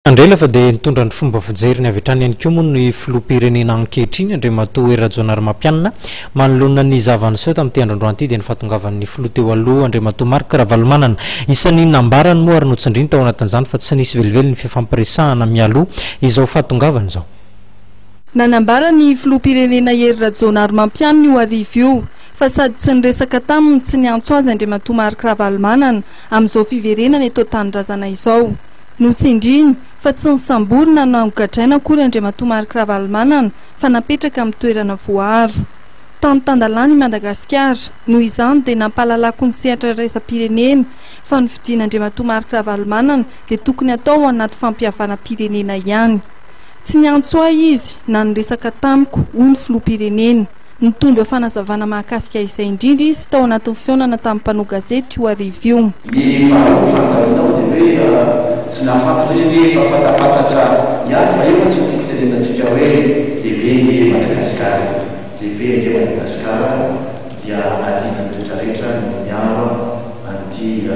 Andrela fa dia nitondra ny fomba fijeriny avy hatrany ihany koa moa ny filoham-pirenena ankehitriny, Andriamatoa Hery Rajaonarimampianina, manoloana ny zava-niseho tamin'ity andro androany ity dia ny fahatongavan'ny filoha teo aloha, Andriamatoa Marc Ravalomanana. Isan'ny nambarany moa ary notsindriny tao anatin'izany fa tsy nisy velively ny fifampiresahana mialoha izao fahatongavany izao. Nanambara ny filoham-pirenena Hery Rajaonarimampianina io hariva io fa sady tsy niresaka taminy tsy niantso azy Andriamatoa Marc Ravalomanana amin'izao fiverenany eto an-tanindrazana izao. Notsindriany fa tsy nisamborina na nogadraina akory Andriamatoa Marc Ravalomanana fa napetraka amin'ny toerana voaaro. Tany tan-dalàna i Madagasikara, noho izany dia nampahalalako ny sehatra iraisam-pirenena fa ny fidian'Andriamatoa Marc Ravalomanana dia tokony hatao ao anaty fampihavanam-pirenena ihany. Tsy niantso ahy izy na niresaka tamiko, hoy ny filoham-pirenena. Nitondra fanazavana mahakasika izay indrindra izy tao anatin'ny fihaonana tamin'ny mpanao gazety io hariva io. Ny faharoa fanontanianao dia hoe tsy nahafantatra izy anie efa fantapantatra ihany fa eo mantsy ny tiako tenenina antsika hoe lehibe ange Madagasikara e! Lehibe ange Madagasikara dia adidin'ny retraretra ny miaro an'ity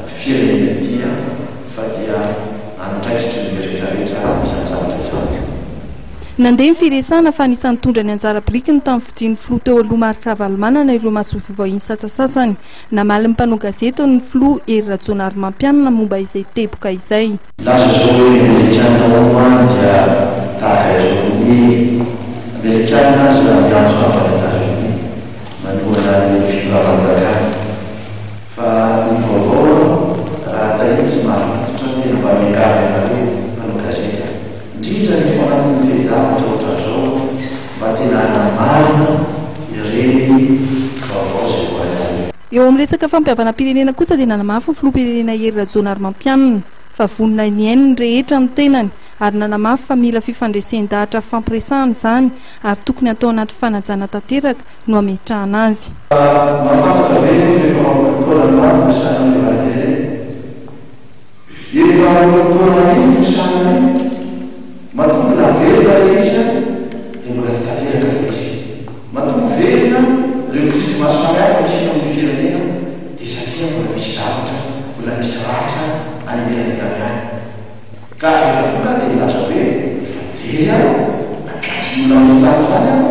firenena ity fa dia andraikitry ny retraretra izany zavatra izany. Nandeha ny firesahana fa anisan'ny nitondra ny anjara birikiny tamin'ny fodian'ny filoha teo aloha Marc Ravalomanana ireo masoivoho vahiny satsasasany. Namaly ny mpanao gazety ny filoha Hery Rajaonarimampianina momba izay teboka izay. Milaza izao hoe ny Amerikana hono dia tahaka izao ny Amerikana aza miantso avy any Etazonia manohana ny fitondram-panjakana. Fa ny vaovao raha tahio tsy marim-pototra tena mba miangavy anareo mpanao gazety aho. Indrindra rehefa ao anatin'ny toe-javatra ohatran'izao mba tena hanamarina ireny vaovao izay voaray ireny. Eo amin'ny resaka fampihavanam-pirenena kosa dia nanamafy ny filoham-pirenena Hery Rajaonarimampianina fa vonona hihaino ny rehetra ny tenany ary nanamafy fa mila fifandresen-dahatra fifampiresahana izany ary tokony hatao anaty fanajana tanteraka no hametrahana azy. Fa mahafantatra ve ianao fa efa roapolo taona maro no nisahana fihavanam-pirenena? Efa roapolo taona iny no nisahana an'iny. Matoa mbola velona ilay izy an, dia mbola tsy tanteraka ilay izy. Matoa velona ireo krizy maro samihafa misy eto amin'ny firenena dia satria mbola misy zavatra, mbola misy ratra any anelanelany any. Ka rehefa tonga aho dia nilaza hoe efa nijery aho, nampiantso ny olona maro tamin'izany aho,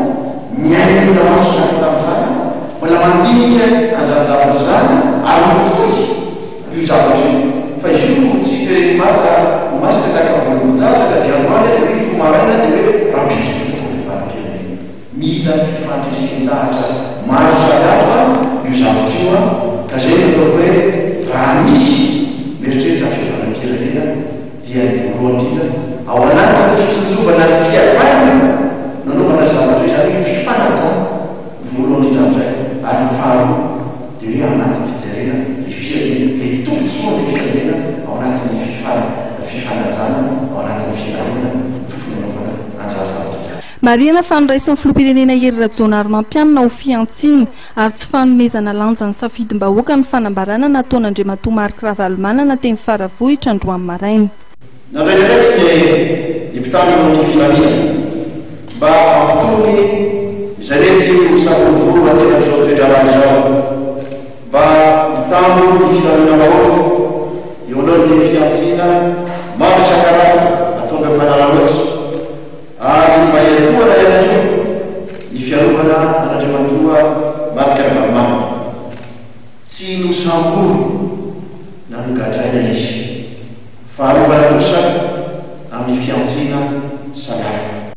nihaino ny olona maro samihafa tamin'izany aho, mbola mandinika an'izany zavatra izany aho ary mitohy io zavatra io. Fa izy io no tsy tereny maka ho masaka tahaka ny voalobojaza ka dia androany aho dia hoe hifoha maraina dia hoe rahampitso dia tonga ny fivaram-pirenena. Mila fifandresen-dahatra maro samihafa io zavatra io an, ka zay no ataoko hoe raha misy mieritreritra ny fihavanam-pirenena dia ny voalohany indrindra ao anatin'ny fitsinjovana ny fihavanana no anaovana ny zavatra io, izany hoe fifanajana ny voalohany indrindra amin'izay, ary ny faharoa dia hoe ao anatin'ny fijerena ilay firenena, ilay tombontsoan'ilay firenena ao anatin'ny fifanajana ao anatin'ny filaminana no tokony hanaovana an'izany zavatra izany. Marihana fa noraisin'ny filoham-pirenena Hery Rajaonarimampianina ho fihantsiana ary tsy fanomezana lanja ny safidim-bahoaka ny fanambarana nataon'Andriamatoa Marc Ravalomanana teny Faravohitra androany maraina. Nandray ny andraikiny ny mpitandro ny filaminana mba hampitony izay mety ho savorovoro aterak'izao toe-draharaha izao, mba hitandro ny filaminam-bahoaka eo anoloan'ny fihantsiana maro isan-karazany ataon'ireo mpanararaotra. Ary mba hiantohana ihany koa ny fiarovana an'Andriamatoa Marc Ravalomanana. Tsy nosamborina na nogadraina izy, fa arovana kosa amin'ny fihantsiana samihafa.